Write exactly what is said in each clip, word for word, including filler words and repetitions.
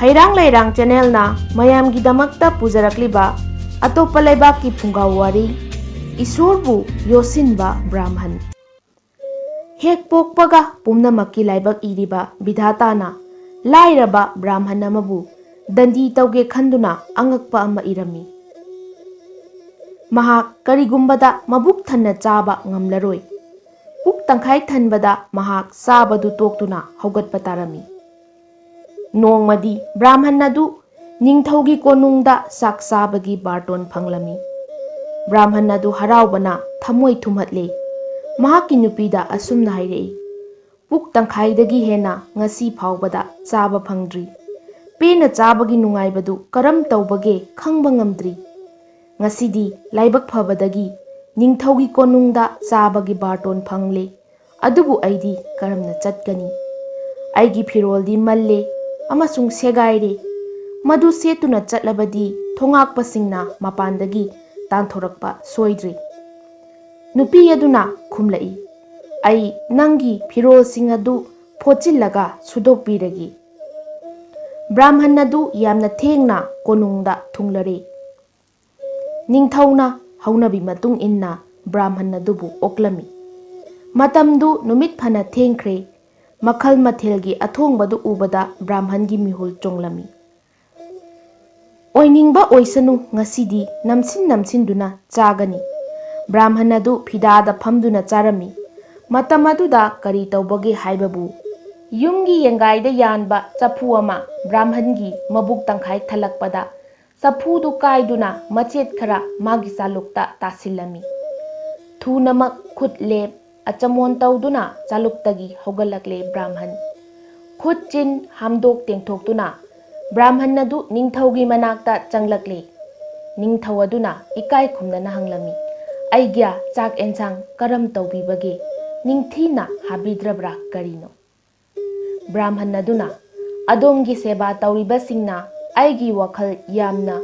ꯍꯩꯔꯥꯡ ꯂꯩꯔꯥꯡ ꯆꯦꯅꯦꯜꯅ ꯃꯌꯥꯝꯒꯤꯗꯃꯛꯇ ꯄꯨꯖꯔꯛꯂꯤꯕ ꯑꯇꯣꯞꯄ ꯂꯩꯕꯥꯛꯀꯤ ꯐꯨꯡꯒꯥ ꯋꯥꯔꯤ, ꯏꯁꯣꯔꯕꯨ ꯌꯣꯠꯁꯤꯟꯕ ꯕ꯭ꯔꯥꯍꯃꯟ꯫ ꯍꯦꯛ ꯄꯣꯛꯄꯒ ꯄꯨꯝꯅꯃꯛꯀꯤ ꯂꯥꯏꯕꯛ ꯏꯔꯤꯕ ꯕꯤꯙꯥꯇꯥꯅ ꯂꯥꯏꯔꯕ ꯕ꯭ꯔꯥꯍꯃꯟ ꯑꯃꯕꯨ ꯗꯟꯗꯤ ꯇꯧꯒꯦ ꯈꯟꯗꯨꯅ ꯑꯉꯛꯄ ꯑꯃ ꯏꯔꯝꯃꯤ꯫ ꯃꯍꯥꯛ ꯀꯔꯤꯒꯨꯝꯕꯗ ꯃꯕꯨꯛ ꯊꯟꯅ ꯆꯥꯕ ꯉꯝꯂꯔꯣꯏ꯫ ꯄꯨꯛ ꯇꯪꯈꯥꯏ ꯊꯟꯕꯗ ꯃꯍꯥꯛ ꯆꯥꯕꯗꯨ ꯇꯣꯛꯇꯨꯅ ꯍꯧꯒꯠꯄ ꯇꯥꯔꯝꯃꯤ꯫ ꯅꯣꯡꯃꯗꯤ ꯕ꯭ꯔꯥꯍꯃꯟ ꯑꯗꯨ ꯅꯤꯡꯊꯧꯒꯤ ꯀꯣꯅꯨꯡꯗ ꯆꯥꯛ ꯆꯥꯕꯒꯤ ꯕꯥꯔꯇꯣꯟ ꯐꯪꯂꯝꯃꯤ꯫ ꯕ꯭ꯔꯥꯍꯃꯟ ꯑꯗꯨ ꯍꯔꯥꯎꯕꯅ ꯊꯃꯣꯏ ꯊꯨꯝꯍꯠꯂꯦ꯫ ꯃꯍꯥꯛꯀꯤ ꯅꯨꯄꯤꯗ ꯑꯁꯨꯝꯅ ꯍꯥꯏꯔꯛꯏ, "ꯄꯨꯛ ꯇꯪꯈꯥꯏꯗꯒꯤ ꯍꯦꯟꯅ ꯉꯁꯤ ꯐꯥꯎꯕꯗ ꯆꯥꯕ ꯐꯪꯗ꯭ꯔꯤ꯫ ꯄꯦꯟꯅ ꯆꯥꯕꯒꯤ ꯅꯨꯡꯉꯥꯏꯕꯗꯨ ꯀꯔꯝ ꯇꯧꯕꯒꯦ ꯈꯪꯕ ꯉꯝꯗ꯭ꯔꯤ꯫ ꯉꯁꯤꯗꯤ ꯂꯥꯏꯕꯛ ꯐꯕꯗꯒꯤ ꯅꯤꯡꯊꯧꯒꯤ ꯀꯣꯅꯨꯡꯗ ꯆꯥꯕꯒꯤ ꯕꯥꯔꯇꯣꯟ ꯐꯪꯂꯦ꯫ ꯑꯗꯨꯕꯨ ꯑꯩꯗꯤ ꯀꯔꯝꯅ ꯆꯠꯀꯅꯤ? ꯑꯩꯒꯤ ꯐꯤꯔꯣꯜꯗꯤ ꯃꯜꯂꯦ ꯑꯃꯁꯨꯡ ꯁꯦꯒꯥꯏꯔꯦ꯫ ꯃꯗꯨ ꯁꯦꯠꯇꯨꯅ ꯆꯠꯂꯕꯗꯤ ꯊꯣꯉꯥꯛꯄꯁꯤꯡꯅ ꯃꯄꯥꯟꯗꯒꯤ ꯇꯥꯟꯊꯣꯔꯛꯄ ꯁꯣꯏꯗ꯭ꯔꯦ꯫" ꯅꯨꯄꯤ ꯑꯗꯨꯅ ꯈꯨꯝꯂꯛꯏ, "ꯑꯩ ꯅꯪꯒꯤ ꯐꯤꯔꯣꯜꯁꯤꯡ ꯑꯗꯨ ꯐꯣꯠꯆꯤꯜꯂꯒ ꯁꯨꯗꯣꯛꯄꯤꯔꯒꯦ꯫" ꯕ꯭ꯔꯥꯍꯃꯟ ꯑꯗꯨ ꯌꯥꯝꯅ ꯊꯦꯡꯅ ꯀꯣꯅꯨꯡꯗ ꯊꯨꯡꯂꯔꯦ꯫ ꯅꯤꯡꯊꯧꯅ ꯍꯧꯅꯕꯤ ꯃꯇꯨꯡ ꯏꯟꯅ ꯕ꯭ꯔꯥꯍꯃꯟ ꯑꯗꯨꯕꯨ ꯑꯣꯛꯂꯝꯃꯤ꯫ ꯃꯇꯝꯗꯨ ꯅꯨꯃꯤꯠ ꯐꯅ ꯊꯦꯡꯈ꯭ꯔꯦ꯫ ꯃꯈꯜ ꯃꯊꯦꯜꯒꯤ ꯑꯊꯣꯡꯕꯗꯨ ꯎꯕꯗ ꯕ꯭ꯔꯥꯍꯃꯟꯒꯤ ꯃꯤꯍꯨꯜ ꯆꯣꯡꯂꯝꯃꯤ꯫ "ꯑꯣꯏꯅꯤꯡꯕ ꯑꯣꯏꯁꯅꯨ, ꯉꯁꯤꯗꯤ ꯅꯝꯁꯤꯟ ꯅꯝꯁꯤꯟꯗꯨꯅ ꯆꯥꯒꯅꯤ꯫" ꯕ꯭ꯔꯥꯍꯃꯟ ꯑꯗꯨ ꯐꯤꯗꯥꯗ ꯐꯝꯗꯨꯅ ꯆꯥꯔꯝꯃꯤ꯫ ꯃꯇꯝ ꯑꯗꯨꯗ ꯀꯔꯤ ꯇꯧꯕꯒꯦ ꯍꯥꯏꯕꯕꯨ, ꯌꯨꯝꯒꯤ ꯌꯦꯡꯒꯥꯏꯗ ꯌꯥꯟꯕ ꯆꯐꯨ ꯑꯃ ꯕ꯭ꯔꯥꯍꯃꯟꯒꯤ ꯃꯕꯨꯛ ꯇꯪꯈꯥꯏ ꯊꯜꯂꯛꯄꯗ, ꯆꯐꯨꯗꯨ ꯀꯥꯏꯗꯨꯅ ꯃꯆꯦꯠ ꯈꯔ ꯃꯥꯒꯤ ꯆꯥꯂꯨꯛꯇ ꯇꯥꯁꯤꯜꯂꯝꯃꯤ꯫ ꯊꯨꯅꯃꯛ ꯈꯨꯠ ꯂꯦꯞ ꯑꯆꯃꯣꯟ ꯇꯧꯗꯨꯅ ꯆꯥꯂꯨꯛꯇꯒꯤ ꯍꯧꯒꯠꯂꯛꯂꯦ ꯕ꯭ꯔꯥꯍꯃꯟ꯫ ꯈꯨꯠ ꯆꯤꯟ ꯍꯥꯝꯗꯣꯛ ꯇꯦꯡꯊꯣꯛꯇꯨꯅ ꯕ꯭ꯔꯥꯍꯃꯟ ꯑꯗꯨ ꯅꯤꯡꯊꯧꯒꯤ ꯃꯅꯥꯛꯇ ꯆꯪꯂꯛꯂꯦ꯫ ꯅꯤꯡꯊꯧ ꯑꯗꯨꯅ ꯏꯀꯥꯏ ꯈꯨꯝꯅꯅ ꯍꯪꯂꯝꯃꯤ, "ꯑꯩꯒ꯭ꯌꯥ ꯆꯥꯛ ꯑꯦꯟꯁꯥꯡ ꯀꯔꯝ ꯇꯧꯕꯤꯕꯒꯦ? ꯅꯤꯡꯊꯤꯅ ꯍꯥꯕꯤꯗ꯭ꯔꯕ꯭ꯔꯥ ꯀꯔꯤꯅꯣ?" ꯕ꯭ꯔꯥꯍꯃꯟ ꯑꯗꯨꯅ, "ꯑꯗꯣꯝꯒꯤ ꯁꯦꯕꯥ ꯇꯧꯔꯤꯕꯁꯤꯡꯅ ꯑꯩꯒꯤ ꯋꯥꯈꯜ ꯌꯥꯝꯅ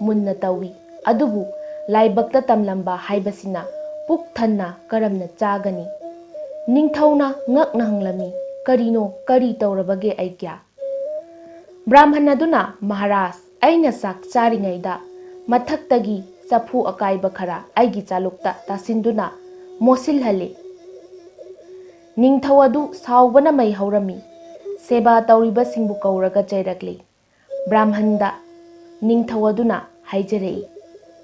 ꯃꯨꯟꯅ ꯇꯧꯏ, ꯑꯗꯨꯕꯨ ꯂꯥꯏꯕꯛꯇ ꯇꯝꯂꯝꯕ ꯍꯥꯏꯕꯁꯤꯅ ꯄꯨꯛ ꯊꯟꯅ ꯀꯔꯝꯅ ꯆꯥꯒꯅꯤ?" ꯅꯤꯡꯊꯧꯅ ꯉꯛꯅ ꯍꯪꯂꯝꯃꯤ, "ꯀꯔꯤꯅꯣ, ꯀꯔꯤ ꯇꯧꯔꯕꯒꯦ ꯑꯩꯒ꯭ꯌꯥ?" ꯕ꯭ꯔꯥꯍꯃꯟ ꯑꯗꯨꯅ, "ꯃꯍꯥꯔꯥꯖ, ꯑꯩꯅ ꯆꯥꯛ ꯆꯥꯔꯤꯉꯩꯗ ꯃꯊꯛꯇꯒꯤ ꯆꯐꯨ ꯑꯀꯥꯏꯕ ꯈꯔ ꯑꯩꯒꯤ ꯆꯥꯂꯨꯛꯇ ꯇꯥꯁꯤꯟꯗꯨꯅ ꯃꯣꯠꯁꯤꯜꯍꯜꯂꯤ꯫ ꯅꯤꯡꯊꯧ ꯑꯗꯨ ꯁꯥꯎꯕꯅ ꯃꯩ ꯍꯧꯔꯝꯃꯤ꯫ ꯁꯦꯕꯥ ꯇꯧꯔꯤꯕꯁꯤꯡꯕꯨ ꯀꯧꯔꯒ ꯆꯩꯔꯛꯂꯤ꯫" ꯕ꯭ꯔꯥꯍꯃꯟꯗ ꯅꯤꯡꯊꯧ ꯑꯗꯨꯅ ꯍꯥꯏꯖꯔꯛꯏ,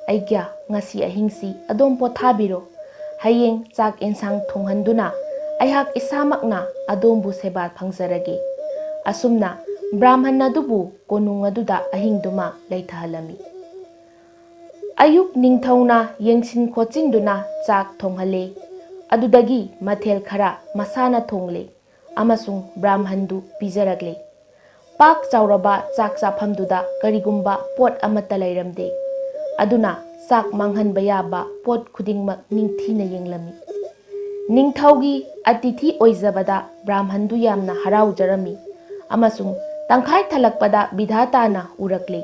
"ꯑꯩꯒ꯭ꯌꯥ, ꯉꯁꯤ ꯑꯍꯤꯡꯁꯤ ꯑꯗꯣꯝ ꯄꯣꯊꯥꯕꯤꯔꯣ꯫ ꯍꯌꯦꯡ ꯆꯥꯛ ꯏꯟꯁꯥꯡ ꯊꯣꯡꯍꯟꯗꯨꯅ ꯑꯩꯍꯥꯛ ꯏꯁꯥꯃꯛꯅ ꯑꯗꯣꯝꯕꯨ ꯁꯦꯕꯥ ꯐꯪꯖꯔꯒꯦ꯫" ꯑꯁꯨꯝꯅ ꯕ꯭ꯔꯥꯍꯃꯟ ꯑꯗꯨꯕꯨ ꯀꯣꯅꯨꯡ ꯑꯗꯨꯗ ꯑꯍꯤꯡꯗꯨꯃ ꯂꯩꯊꯍꯜꯂꯝꯃꯤ꯫ ꯑꯌꯨꯛ ꯅꯤꯡꯊꯧꯅ ꯌꯦꯡꯁꯤꯟ ꯈꯣꯠꯆꯤꯟꯗꯨꯅ ꯆꯥꯛ ꯊꯣꯡꯍꯜꯂꯦ꯫ ꯑꯗꯨꯗꯒꯤ ꯃꯊꯦꯜ ꯈꯔ ꯃꯁꯥꯅ ꯊꯣꯡꯂꯦ ꯑꯃꯁꯨꯡ ꯕ꯭ꯔꯥꯍꯃꯟꯗꯨ ꯄꯤꯖꯔꯛꯂꯦ꯫ ꯄꯥꯛ ꯆꯥꯎꯔꯕ ꯆꯥꯛ ꯆꯥꯐꯝꯗꯨꯗ ꯀꯔꯤꯒꯨꯝꯕ ꯄꯣꯠ ꯑꯃꯠꯇ ꯂꯩꯔꯝꯗꯦ꯫ ꯑꯗꯨꯅ ꯆꯥꯛ ꯃꯥꯡꯍꯟꯕ ꯌꯥꯕ ꯄꯣꯠ ꯈꯨꯗꯤꯡꯃꯛ ꯅꯤꯡꯊꯤꯅ ꯌꯦꯡꯂꯝꯃꯤ꯫ ꯅꯤꯡꯊꯧꯒꯤ ꯑꯇꯤꯊꯤ ꯑꯣꯏꯖꯕꯗ ꯕ꯭ꯔꯥꯍꯃꯟꯗꯨ ꯌꯥꯝꯅ ꯍꯔꯥꯎꯖꯔꯝꯃꯤ ꯑꯃꯁꯨꯡ ꯇꯪꯈꯥꯏ ꯊꯜꯂꯛꯄꯗ ꯕꯤꯙꯥꯇꯥꯅ ꯎꯔꯛꯂꯦ꯫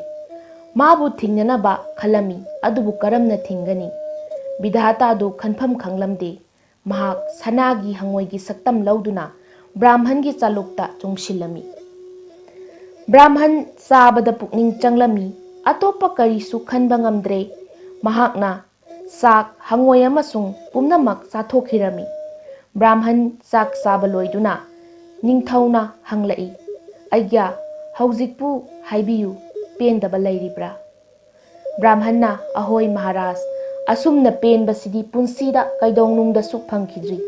ꯃꯥꯕꯨ ꯊꯤꯡꯅꯅꯕ ꯈꯜꯂꯝꯃꯤ, ꯑꯗꯨꯕꯨ ꯀꯔꯝꯅ ꯊꯤꯡꯒꯅꯤ? ꯕꯤꯙꯥꯇꯥꯗꯨ ꯈꯟꯐꯝ ꯈꯪꯂꯝꯗꯦ꯫ ꯃꯍꯥꯛ ꯁꯅꯥꯒꯤ ꯍꯪꯉꯣꯏꯒꯤ ꯁꯛꯇꯝ ꯂꯧꯗꯨꯅ ꯕ꯭ꯔꯥꯍꯃꯟꯒꯤ ꯆꯥꯂꯨꯛꯇ ꯆꯨꯡꯁꯤꯜꯂꯝꯃꯤ꯫ ꯕ꯭ꯔꯥꯍꯃꯟ ꯆꯥꯕꯗ ꯄꯨꯛꯅꯤꯡ ꯆꯪꯂꯝꯃꯤ꯫ ꯑꯇꯣꯞꯄ ꯀꯔꯤꯁꯨ ꯈꯟꯕ ꯉꯝꯗ꯭ꯔꯦ꯫ ꯃꯍꯥꯛꯅ ꯆꯥꯛ, ꯍꯪꯉꯣꯏ ꯑꯃꯁꯨꯡ ꯄꯨꯝꯅꯃꯛ ꯆꯥꯊꯣꯛꯈꯤꯔꯝꯃꯤ꯫ ꯕ꯭ꯔꯥꯍꯃꯟ ꯆꯥꯛ ꯆꯥꯕ ꯂꯣꯏꯗꯨꯅ ꯅꯤꯡꯊꯧꯅ ꯍꯪꯂꯛꯏ, "ꯑꯩꯒ꯭ꯌꯥ, ꯍꯧꯖꯤꯛꯄꯨ ꯍꯥꯏꯕꯤꯌꯨ, ꯄꯦꯟꯗꯕ ꯂꯩꯔꯤꯕ꯭ꯔꯥ?" ꯕ꯭ꯔꯥꯍꯃꯟꯅ, "ꯑꯍꯣꯏ ꯃꯍꯥꯔꯥꯖ, ꯑꯁꯨꯝꯅ ꯄꯦꯟꯕꯁꯤꯗꯤ ꯄꯨꯟꯁꯤꯗ ꯀꯩꯗꯧꯅꯨꯡꯗꯁꯨ ꯐꯪꯈꯤꯗ꯭ꯔꯤ꯫"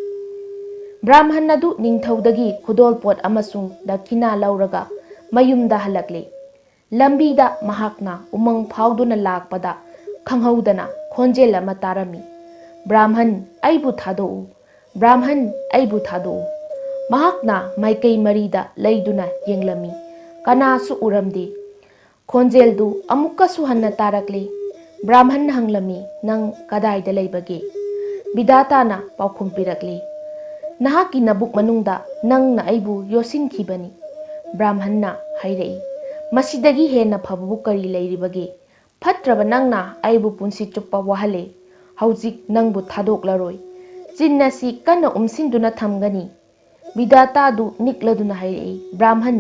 ꯕ꯭ꯔꯥꯍꯃꯟ ꯑꯗꯨ ꯅꯤꯡꯊꯧꯗꯒꯤ ꯈꯨꯗꯣꯜꯄꯣꯠ ꯑꯃꯁꯨꯡ ꯗꯛꯈꯤꯅꯥ ꯂꯧꯔꯒ ꯃꯌꯨꯝꯗ ꯍꯜꯂꯛꯂꯦ꯫ ꯂꯝꯕꯤꯗ ꯃꯍꯥꯛꯅ ꯎꯃꯪ ꯐꯥꯎꯗꯨꯅ ꯂꯥꯛꯄꯗ ꯈꯪꯍꯧꯗꯅ ꯈꯣꯟꯖꯦꯜ ꯑꯃ ꯇꯥꯔꯝꯃꯤ, "ꯕ꯭ꯔꯥꯍꯃꯟ, ꯑꯩꯕꯨ ꯊꯥꯗꯣꯛꯎ꯫ ꯕ꯭ꯔꯥꯍꯃꯟ, ꯑꯩꯕꯨ ꯊꯥꯗꯣꯛꯎ꯫" ꯃꯍꯥꯛꯅ ꯃꯥꯏꯀꯩ ꯃꯔꯤꯗ ꯂꯩꯗꯨꯅ ꯌꯦꯡꯂꯝꯃꯤ꯫ ꯀꯅꯥꯁꯨ ꯎꯔꯝꯗꯦ꯫ ꯈꯣꯟꯖꯦꯜꯗꯨ ꯑꯃꯨꯛꯀꯁꯨ ꯍꯟꯅ ꯇꯥꯔꯛꯂꯦ꯫ ꯕ꯭ꯔꯥꯍꯃꯟꯅ ꯍꯪꯂꯝꯃꯤ, "ꯅꯪ ꯀꯗꯥꯏꯗ ꯂꯩꯕꯒꯦ?" ꯕꯤꯙꯥꯇꯥꯅ ꯄꯥꯎꯈꯨꯝ ꯄꯤꯔꯛꯂꯦ, "ꯅꯍꯥꯛꯀꯤ ꯅꯕꯨꯛ ꯃꯅꯨꯡꯗ ꯅꯪꯅ ꯑꯩꯕꯨ ꯌꯣꯠꯁꯤꯟꯈꯤꯕꯅꯤ꯫" ꯕ꯭ꯔꯥꯍꯃꯟꯅ ꯍꯥꯏꯔꯛꯏ, "ꯃꯁꯤꯗꯒꯤ ꯍꯦꯟꯅ ꯐꯕꯕꯨ ꯀꯔꯤ ꯂꯩꯔꯤꯕꯒꯦ? ꯐꯠꯇ꯭ꯔꯕ ꯅꯪꯅ ꯑꯩꯕꯨ ꯄꯨꯟꯁꯤ ꯆꯨꯞꯄ ꯋꯥꯍꯜꯂꯦ꯫ ꯍꯧꯖꯤꯛ ꯅꯪꯕꯨ ꯊꯥꯗꯣꯛꯂꯔꯣꯏ꯫ ꯆꯤꯟ ꯑꯁꯤ ꯀꯟꯅ ꯎꯝꯁꯤꯟꯗꯨꯅ ꯊꯝꯒꯅꯤ꯫" ꯕꯤꯙꯥꯇꯥꯗꯨ ꯅꯤꯛꯂꯗꯨꯅ ꯍꯥꯏꯔꯛꯏ, "ꯕ꯭ꯔꯥꯍꯃꯟ,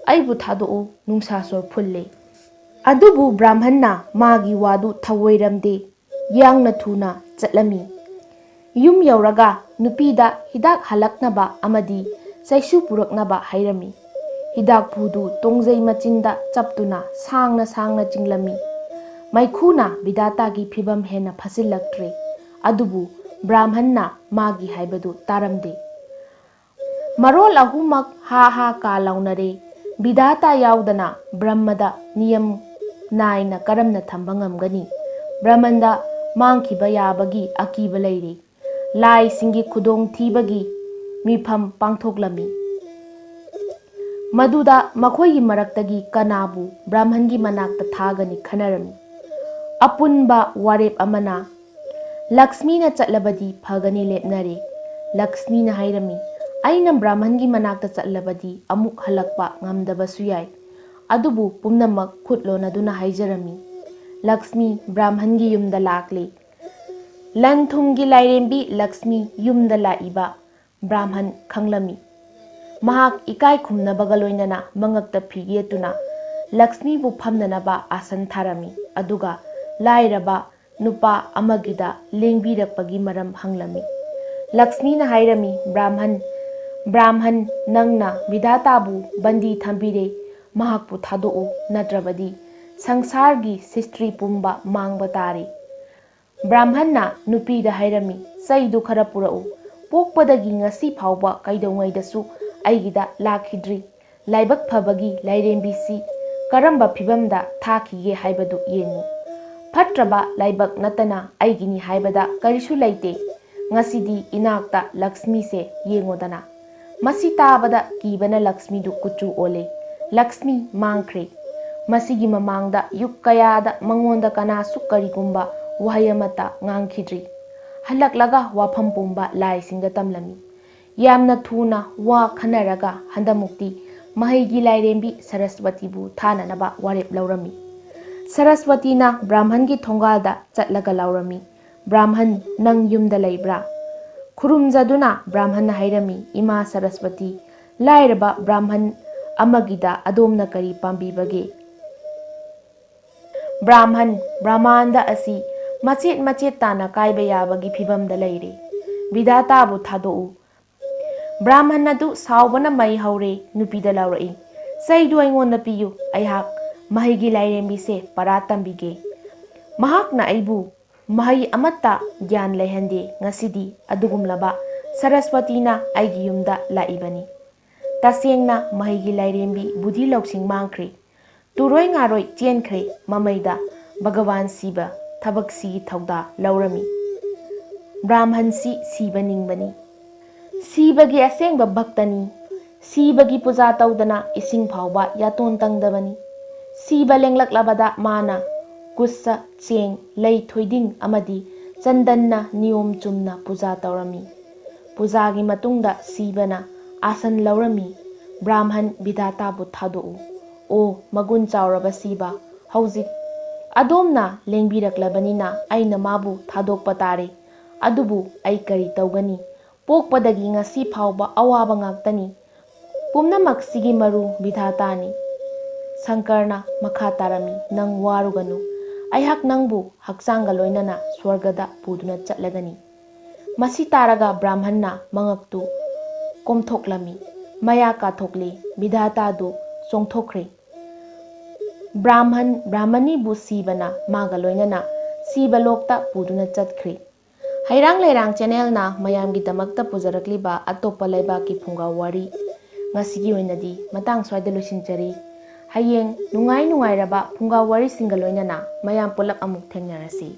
"ꯑꯩꯕꯨ ꯊꯥꯗꯣꯛꯎ, ꯅꯨꯡꯁꯥꯁꯣꯔ ꯐꯨꯜꯂꯦ"꯫ ꯑꯗꯨꯕꯨ ꯕ꯭ꯔꯥꯍꯃꯟꯅ ꯃꯥꯒꯤ ꯋꯥꯗꯨ ꯊꯧꯑꯣꯏꯔꯝꯗꯦ꯫ ꯌꯥꯡꯅ ꯊꯨꯅ ꯆꯠꯂꯝꯃꯤ꯫ ꯌꯨꯝ ꯌꯧꯔꯒ ꯅꯨꯄꯤꯗ ꯍꯤꯗꯥꯛ ꯍꯜꯂꯛꯅꯕ ꯑꯃꯗꯤ ꯆꯩꯁꯨ ꯄꯨꯔꯛꯅꯕ ꯍꯥꯏꯔꯝꯃꯤ꯫ ꯍꯤꯗꯥꯛꯄꯨꯗꯨ ꯇꯣꯡꯖꯩ ꯃꯆꯤꯟꯗ ꯆꯞꯇꯨꯅ ꯁꯥꯡꯅ ꯁꯥꯡꯅ ꯆꯤꯡꯂꯝꯃꯤ꯫ ꯃꯩꯈꯨꯅ ꯕꯤꯗꯥꯇꯥꯒꯤ ꯐꯤꯕꯝ ꯍꯦꯟꯅ ꯐꯁꯤꯜꯂꯛꯇ꯭ꯔꯦ꯫ ꯑꯗꯨꯕꯨ ꯕ꯭ꯔꯥꯍꯃꯟꯅ ꯃꯥꯒꯤ ꯍꯥꯏꯕꯗꯨ ꯇꯥꯔꯝꯗꯦ꯫ ꯃꯔꯣꯜ ꯑꯍꯨꯝꯃꯛ ꯍꯥ ꯍꯥ ꯀꯥ ꯂꯥꯎꯅꯔꯦ꯫ ꯕꯤꯗꯥꯇꯥ ꯌꯥꯎꯗꯅ ꯕ꯭ꯔꯍꯃꯗ ꯅꯤꯌꯝ ꯅꯥꯏꯅ ꯀꯔꯝꯅ ꯊꯝꯕ ꯉꯝꯒꯅꯤ? ꯕ꯭ꯔꯍꯃꯟꯗ ꯃꯥꯡꯈꯤꯕ ꯌꯥꯕꯒꯤ ꯑꯀꯤꯕ ꯂꯩꯔꯤ꯫ ꯂꯥꯏꯁꯤꯡꯒꯤ ꯈꯨꯗꯣꯡꯊꯤꯕꯒꯤ ꯃꯤꯐꯝ ꯄꯥꯡꯊꯣꯛꯂꯝꯃꯤ꯫ ꯃꯗꯨꯗ ꯃꯈꯣꯏꯒꯤ ꯃꯔꯛꯇꯒꯤ ꯀꯅꯥꯕꯨ ꯕ꯭ꯔꯥꯍꯃꯟꯒꯤ ꯃꯅꯥꯛꯇ ꯊꯥꯒꯅꯤ ꯈꯟꯅꯔꯝꯃꯤ꯫ ꯑꯄꯨꯟꯕ ꯋꯥꯔꯦꯞ ꯑꯃꯅ ꯂꯛꯁꯃꯤꯅ ꯆꯠꯂꯕꯗꯤ ꯐꯒꯅꯤ ꯂꯦꯞꯅꯔꯦ꯫ ꯂꯛꯁꯃꯤꯅ ꯍꯥꯏꯔꯝꯃꯤ, "ꯑꯩꯅ ꯕ꯭ꯔꯥꯍꯃꯟꯒꯤ ꯃꯅꯥꯛꯇ ꯆꯠꯂꯕꯗꯤ ꯑꯃꯨꯛ ꯍꯜꯂꯛꯄ ꯉꯝꯗꯕꯁꯨ ꯌꯥꯏ"꯫ ꯑꯗꯨꯕꯨ ꯄꯨꯝꯅꯃꯛ ꯈꯨꯠ ꯂꯣꯟꯅꯗꯨꯅ ꯍꯥꯏꯖꯔꯝꯃꯤ꯫ ꯂꯛꯁꯃꯤ ꯕ꯭ꯔꯥꯍꯃꯟꯒꯤ ꯌꯨꯝꯗ ꯂꯥꯛꯂꯦ꯫ ꯂꯟ ꯊꯨꯝꯒꯤ ꯂꯥꯏꯔꯦꯝꯕꯤ ꯂꯛꯁꯃꯤ ꯌꯨꯝꯗ ꯂꯥꯛꯏꯕ ꯕ꯭ꯔꯥꯍꯃꯟ ꯈꯪꯂꯝꯃꯤ꯫ ꯃꯍꯥꯛ ꯏꯀꯥꯏ ꯈꯨꯝꯅꯕꯒ ꯂꯣꯏꯅꯅ ꯃꯉꯛꯇ ꯐꯤ ꯌꯦꯠꯇꯨꯅ ꯂꯛꯁꯃꯤꯕꯨ ꯐꯝꯅꯅꯕ ꯑꯥꯁꯟ ꯊꯥꯔꯝꯃꯤ꯫ ꯑꯗꯨꯒ ꯂꯥꯏꯔꯕ ꯅꯨꯄꯥ ꯑꯃꯒꯤꯗ ꯂꯦꯡꯕꯤꯔꯛꯄꯒꯤ ꯃꯔꯝ ꯍꯪꯂꯝꯃꯤ꯫ ꯂꯛꯁꯃꯤꯅ ꯍꯥꯏꯔꯝꯃꯤ, "ꯕ꯭ꯔꯥꯍꯃꯟ, ꯕ꯭ꯔꯥꯍꯃꯟ, ꯅꯪꯅ ꯕꯤꯙꯥꯇꯥꯕꯨ ꯕꯟꯗꯤ ꯊꯝꯕꯤꯔꯦ, ꯃꯍꯥꯛꯄꯨ ꯊꯥꯗꯣꯛꯎ, ꯅꯠꯇ꯭ꯔꯕꯗꯤ ꯁꯪꯁꯥꯔꯒꯤ ꯁ꯭ꯔꯤꯁꯇꯤ ꯄꯨꯝꯕ ꯃꯥꯡꯕ ꯇꯥꯔꯦ"꯫ ꯕ꯭ꯔꯥꯍꯃꯟꯅ ꯅꯨꯄꯤꯗ ꯍꯥꯏꯔꯝꯃꯤ, "ꯆꯩꯗꯨ ꯈꯔ ꯄꯨꯔꯛꯎ꯫ ꯄꯣꯛꯄꯗꯒꯤ ꯉꯁꯤ ꯐꯥꯎꯕ ꯀꯩꯗꯧꯉꯩꯗꯁꯨ ꯑꯩꯒꯤꯗ ꯂꯥꯛꯈꯤꯗ꯭ꯔꯤ꯫ ꯂꯥꯏꯕꯛ ꯐꯕꯒꯤ ꯂꯥꯏꯔꯦꯝꯕꯤꯁꯤ ꯀꯔꯝꯕ ꯐꯤꯚꯝꯗ ꯊꯥꯈꯤꯒꯦ ꯍꯥꯏꯕꯗꯨ ꯌꯦꯡꯉꯨ꯫ ꯐꯠꯇ꯭ꯔꯕ ꯂꯥꯏꯕꯛ ꯅꯠꯇꯅ ꯑꯩꯒꯤꯅꯤ ꯍꯥꯏꯕꯗ ꯀꯔꯤꯁꯨ ꯂꯩꯇꯦ꯫ ꯉꯁꯤꯗꯤ ꯏꯅꯥꯛꯇ ꯂꯛꯁꯃꯤꯁꯦ ꯌꯦꯡꯉꯨꯗꯅ"꯫ ꯃꯁꯤ ꯇꯥꯕꯗ ꯀꯤꯕꯅ ꯂꯛꯁꯃꯤꯗꯨ ꯀꯨꯆꯨ ꯑꯣꯜꯂꯦ꯫ ꯂꯛꯁꯃꯤ ꯃꯥꯡꯈ꯭ꯔꯦ꯫ ꯃꯁꯤꯒꯤ ꯃꯃꯥꯡꯗ ꯌꯨꯒ ꯀꯌꯥꯗ ꯃꯉꯣꯟꯗ ꯀꯅꯥꯁꯨ ꯀꯔꯤꯒꯨꯝꯕ ꯋꯥꯍꯩ ꯑꯃꯠꯇ ꯉꯥꯡꯈꯤꯗ꯭ꯔꯤ꯫ ꯍꯜꯂꯛꯂꯒ ꯋꯥꯐꯝ ꯄꯨꯝꯕ ꯂꯥꯏꯁꯤꯡꯗ ꯇꯝꯂꯝꯃꯤ꯫ ꯌꯥꯝꯅ ꯊꯨꯅ ꯋꯥ ꯈꯟꯅꯔꯒ ꯍꯟꯗꯃꯨꯛꯇꯤ ꯃꯍꯩꯒꯤ ꯂꯥꯏꯔꯦꯝꯕꯤ ꯁꯔꯁꯋꯇꯤꯕꯨ ꯊꯥꯅꯅꯕ ꯋꯥꯔꯦꯞ ꯂꯧꯔꯝꯃꯤ꯫ ꯁꯔꯁꯋꯇꯤꯅ ꯕ꯭ꯔꯥꯍꯃꯟꯒꯤ ꯊꯣꯡꯒꯥꯜꯗ ꯆꯠꯂꯒ ꯂꯥꯎꯔꯝꯃꯤ, "ꯕ꯭ꯔꯥꯍꯃꯟ, ꯅꯪ ꯌꯨꯝꯗ ꯂꯩꯕ꯭ꯔꯥ?" ꯈꯨꯔꯨꯝꯖꯗꯨꯅ ꯕ꯭ꯔꯥꯍꯃꯟꯅ ꯍꯥꯏꯔꯝꯃꯤ, "ꯏꯃꯥ ꯁꯔꯁꯋꯇꯤ, ꯂꯥꯏꯔꯕ ꯕ꯭ꯔꯥꯍꯃꯟ ꯑꯃꯒꯤꯗ ꯑꯗꯣꯝꯅ ꯀꯔꯤ ꯄꯥꯝꯕꯤꯕꯒꯦ? ꯕ꯭ꯔꯥꯍꯃꯟ, ꯕ꯭ꯔꯍꯃꯥꯟꯗ ꯑꯁꯤ ꯃꯆꯦꯠ ꯃꯆꯦꯠ ꯇꯥꯅ ꯀꯥꯏꯕ ꯌꯥꯕꯒꯤ ꯐꯤꯚꯝꯗ ꯂꯩꯔꯦ꯫ ꯕꯤꯙꯥꯇꯥꯕꯨ ꯊꯥꯗꯣꯛꯎ꯫ ꯕ꯭ꯔꯥꯍꯃꯟ ꯑꯗꯨ ꯁꯥꯎꯕꯅ ꯃꯩ ꯍꯧꯔꯦ, ꯅꯨꯄꯤꯗ ꯂꯥꯎꯔꯛꯏ, "ꯆꯩꯗꯨ ꯑꯩꯉꯣꯟꯗ ꯄꯤꯌꯨ, ꯑꯩꯍꯥꯛ ꯃꯍꯩꯒꯤ ꯂꯥꯏꯔꯦꯝꯕꯤꯁꯦ ꯄꯔꯥ ꯇꯝꯕꯤꯒꯦ꯫ ꯃꯍꯥꯛꯅ ꯑꯩꯕꯨ ꯃꯍꯩ ꯑꯃꯠꯇ ꯒ꯭ꯌꯥꯟ ꯂꯩꯍꯟꯗꯦ꯫ ꯉꯁꯤꯗꯤ ꯑꯗꯨꯒꯨꯝꯂꯕ ꯁꯔꯁꯋꯇꯤꯅ ꯑꯩꯒꯤ ꯌꯨꯝꯗ ꯂꯥꯛꯏꯕꯅꯤ꯫ ꯇꯁꯦꯡꯅ ꯃꯍꯩꯒꯤ ꯂꯥꯏꯔꯦꯝꯕꯤ ꯕꯨꯙꯤ ꯂꯧꯁꯤꯡ ꯃꯥꯡꯈ꯭ꯔꯦ꯫ ꯇꯨꯔꯣꯏ ꯉꯥꯔꯣꯏ ꯆꯦꯟꯈ꯭ꯔꯦ꯫ ꯃꯃꯩꯗ ꯚꯒꯋꯥꯟ ꯁꯤꯕ ꯊꯕꯛꯁꯤꯒꯤ ꯊꯧꯗꯥ ꯂꯧꯔꯝꯃꯤ꯫ ꯕ꯭ꯔꯥꯍꯃꯟꯁꯤ ꯁꯤꯕ ꯅꯤꯡꯕꯅꯤ꯫ ꯁꯤꯕꯒꯤ ꯑꯁꯦꯡꯕ ꯚꯛꯇꯅꯤ꯫ ꯁꯤꯕꯒꯤ ꯄꯨꯖꯥ ꯇꯧꯗꯅ ꯏꯁꯤꯡ ꯐꯥꯎꯕ ꯌꯥꯇꯣꯟ ꯇꯪꯗꯕꯅꯤ꯫ ꯁꯤꯕ ꯂꯦꯡꯂꯛꯂꯕꯗ ꯃꯥꯅ ꯀꯨꯁ, ꯆꯦꯡ, ꯂꯩ, ꯊꯣꯏꯗꯤꯡ ꯑꯃꯗꯤ ꯆꯟꯗꯟꯅ ꯅꯤꯌꯣꯝ ꯆꯨꯝꯅ ꯄꯨꯖꯥ ꯇꯧꯔꯝꯃꯤ꯫ ꯄꯨꯖꯥꯒꯤ ꯃꯇꯨꯡꯗ ꯁꯤꯕꯅ ꯑꯥꯁꯟ ꯂꯧꯔꯝꯃꯤ꯫ ꯕ꯭ꯔꯥꯍꯃꯟ ꯕꯤꯙꯥꯇꯥꯕꯨ ꯊꯥꯗꯣꯛꯎ꯫ ꯑꯣ ꯃꯒꯨꯟ ꯆꯥꯎꯔꯕ ꯁꯤꯕ, ꯍꯧꯖꯤꯛ ꯑꯗꯣꯝꯅ ꯂꯦꯡꯕꯤꯔꯛꯂꯕꯅꯤꯅ ꯑꯩꯅ ꯃꯥꯕꯨ ꯊꯥꯗꯣꯛꯄ ꯇꯥꯔꯦ꯫ ꯑꯗꯨꯕꯨ ꯑꯩ ꯀꯔꯤ ꯇꯧꯒꯅꯤ? ꯄꯣꯛꯄꯗꯒꯤ ꯉꯁꯤ ꯐꯥꯎꯕ ꯑꯋꯥꯕ ꯉꯥꯛꯇꯅꯤ꯫ ꯄꯨꯝꯅꯃꯛꯁꯤꯒꯤ ꯃꯔꯨ ꯕꯤꯙꯥꯇꯥꯅꯤ꯫ ꯁꯪꯀꯔꯅ ꯃꯈꯥ ꯇꯥꯔꯝꯃꯤ, "ꯅꯪ ꯋꯥꯔꯨꯒꯅꯨ꯫ ꯑꯩꯍꯥꯛ ꯅꯪꯕꯨ ꯍꯛꯆꯥꯡꯒ ꯂꯣꯏꯅꯅ ꯁ꯭ꯋꯔꯒꯗ ꯄꯨꯗꯨꯅ ꯆꯠꯂꯒꯅꯤ"꯫ ꯃꯁꯤ ꯇꯥꯔꯒ ꯕ꯭ꯔꯥꯍꯃꯟꯅ ꯃꯉꯛꯇꯨ ꯀꯣꯝꯊꯣꯛꯂꯝꯃꯤ꯫ ꯃꯌꯥ ꯀꯥꯊꯣꯛꯂꯤ꯫ ꯕꯤꯙꯥꯇꯥꯗꯨ ꯆꯣꯡꯊꯣꯛꯈ꯭ꯔꯦ꯫ ꯕ꯭ꯔꯥꯍꯃꯟ, ꯕ꯭ꯔꯥꯍꯃꯅꯤꯕꯨ ꯁꯤꯕꯅ ꯃꯥꯒ ꯂꯣꯏꯅꯅ ꯁꯤꯕ ꯂꯣꯛꯇ ꯄꯨꯗꯨꯅ ꯆꯠꯈ꯭ꯔꯦ꯫ ꯍꯩꯔꯥꯡ ꯂꯩꯔꯥꯡ ꯆꯦꯅꯦꯜꯅ ꯃꯌꯥꯝꯒꯤꯗꯃꯛꯇ ꯄꯨꯖꯔꯛꯂꯤꯕ ꯑꯇꯣꯞꯄ ꯂꯩꯕꯥꯛꯀꯤ ꯐꯨꯡꯒꯥ ꯋꯥꯔꯤ ꯉꯁꯤꯒꯤ ꯑꯣꯏꯅꯗꯤ ꯃꯇꯥꯡ ꯁ꯭ꯋꯥꯏꯗ ꯂꯣꯏꯁꯤꯟꯖꯔꯤ꯫ ꯍꯌꯦꯡ ꯅꯨꯡꯉꯥꯏ ꯅꯨꯡꯉꯥꯏꯔꯕ ꯐꯨꯡꯒꯥ ꯋꯥꯔꯤꯁꯤꯡꯒ ꯂꯣꯏꯅꯅ ꯃꯌꯥꯝ ꯄꯨꯂꯞ ꯑꯃꯨꯛ ꯊꯦꯡꯅꯔꯁꯤ꯫